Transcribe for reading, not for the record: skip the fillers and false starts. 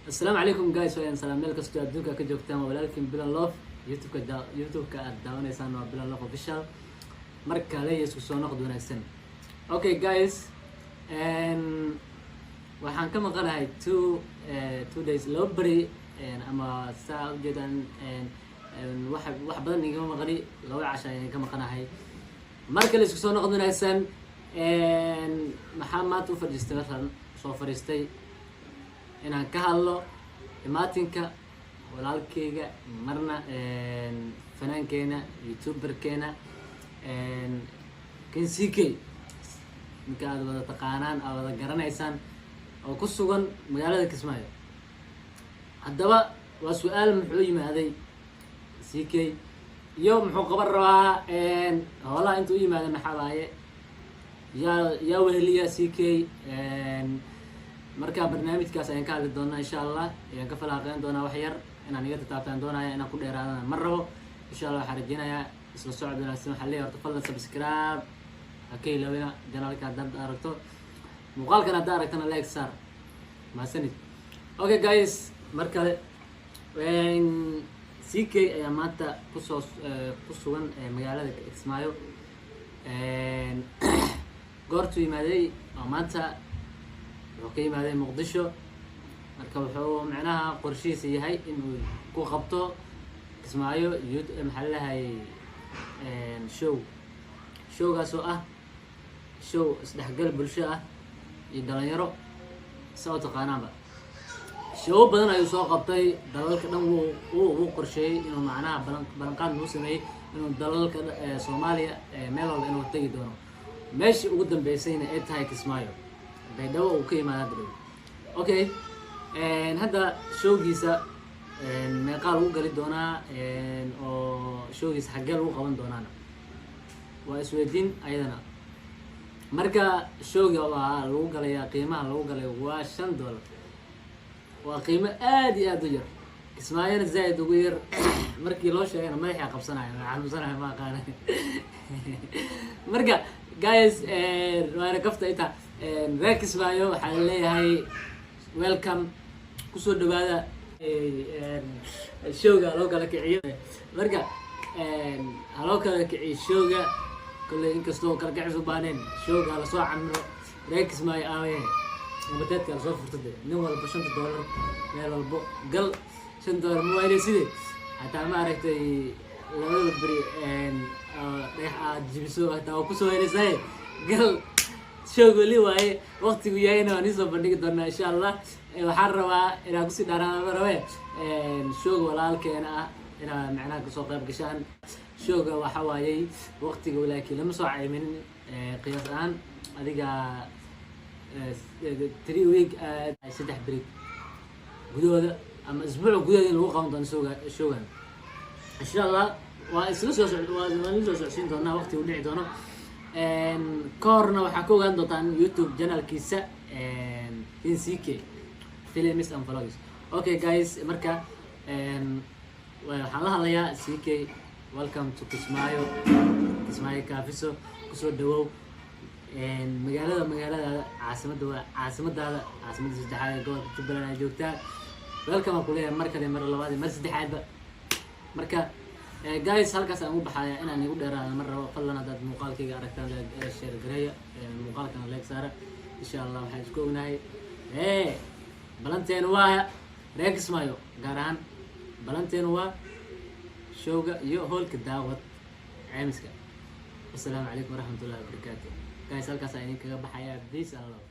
Asalaamu calaykum guys, waa salaam meel kastoo adduunka ka joogtaan. Waa walaalkiin Bilan Love. YouTube-ka aad daawanaysaan waa Bilan Love Official. Mar kale iyo isku soo noqod wanaagsan. Okay guys, waxaan ka maqanahay 2 days, 2 beri ama saa ujeedaan wax badan igama maqani, 2 casha ayaan ka maqanahay. Mar kale isku soo noqod wanaagsan. Maxaa maanta u fadhiistay? Markaan soo fadhiistay inaan ka hadlo imaatinka walaalkeyga, marna fanaankeena, youtuberkeena King CK, ninka aad wada taqaanaan, aad wada garanaysaan, oo ku sugan magaalada Kismaayo. Haddaba waa su-aal: muxuu yimaaday CK iyo muxuu qaban rabaa? Hoolaha inta u yimaada maxaa waaye? Yaa weheliya CK? Marka barnaamijkaas ayaan ka hadli doonaa insha Allah, ayaan ka falaaqeyn doonaa. Wax yar inaan iga tataabtaan doonaya, inaan ku dheeraadana ma rabo insha Allah. Waxaan rajeynayaa isla socod wanaagsan. Waxaa leeyahay horta fadlan subscribe ha ka ilowina channelka haddaad aragto muuqaalkan, haddaad aragtana like saar. Mahadsanid. Okay guys, mar kale CK ayaa maanta kusoo ku sugan magaalada Kismaayo. Goortuu yimaaday oo maanta wuxuu ka yimaaday Muqdisho. Marka wuxuu macnaha qorshihiisa yahay inuu ku qabto Kismaayo, maxaa lalahay, show. Showgaas oo ah show isdhexgal bulsho ah iyo dhalinyaro sa oo taqaanaanba. Showo badan ayuu soo qabtay dalalka dhan. Wuu qorsheeyey inuu macnaha ballanqaad nuu sameeyey inuu dalalka Soomaaliya meel walba inuu tegi doono, meeshii ugu dambeysayna ay tahay Kismaayo, Baydhabo uu ka yimaada hadda dhow. Okay, hadda showgiisa meeqaa lagu gali doonaa oo showgiisa xaggee lagu qaban doonaana waa isweydiin ayadana. Marka showga waa lagu galayaa, qiimaha lagu galay waa $5. Waa qiimo aad iyo aad u yar, Kismaayona zaaid ugu yar. Markii loo sheegana madaxaa qabsanaya, xanuunsanaya, ma aqaana. Marka guys, waana kafta inta. Reer Kismaayo waxaa leeyahay welcome, kusoo dhawaada showga. Loo kala kiciyo, marka haloo kala kiciyo showga. Kolley inkastoo kala kicis u baaneen, showga lasoo camiro. Reer Kismaayo aawaye? Ubateedka lasoo furto de, nin walba $5 meel walbo gal. $5 ma waynay side hataa, ma aragtay, labada beri dhagax aad jibiso hataa waa kusoo helaysaye. Gal showg weli waaye, waqtigu yahayna waan iisoo bandhigi doonaa insha Allah. Waxaan rabaa inaan kusii dhaaraada, ma rabe. Showga walaalkeena ah inaad macnaha kasoo qayb gashaan. Showga waxa waayey waqtiga, laakiin lama soo caymin. Qiyaas ahaan adiga 3 week, 3 beri gudahooda ama isbuuc gudahooda in lagu qaban doono showgan insha Allah. Waa isla soo waa waan isla soo socodsiin doonaa waqtiga u dhici doono. Ka horna waxaa ka ogaan doontaan YouTube channelkiisa King CK Films and Vlogs. Okay guys, marka waxaan la hadlayaa CK. Welcome to Kismaayo, Kismaayo Kaafiso. Kusoo dhawow magaalada, magaaladaada caasimadda, waa caasimadaada, caasimadda saddexaad ee gobolka Jubbaland ay joogtaa. Welcome aan kuleeyahay mar kale, mar labaad iyo mar saddexaadba. Marka guys, halkaas aan ugu baxaya, inaan igu dheeraada mar rabo. Fadlan haddaad muuqaalkayga aragtaan, share gareeya muuqaalkana, like saara insha Allah. Waxaan isku ognahay balanteenu waa reer Kismaayo, gaar ahaan balanteenu waa showga iyo hoolka Daawad Ceymiska. Wasalaamu calaykum waraxmat ullahi wabarakaatu guys. Halkaas aan idin kaga baxaya. Peace and love.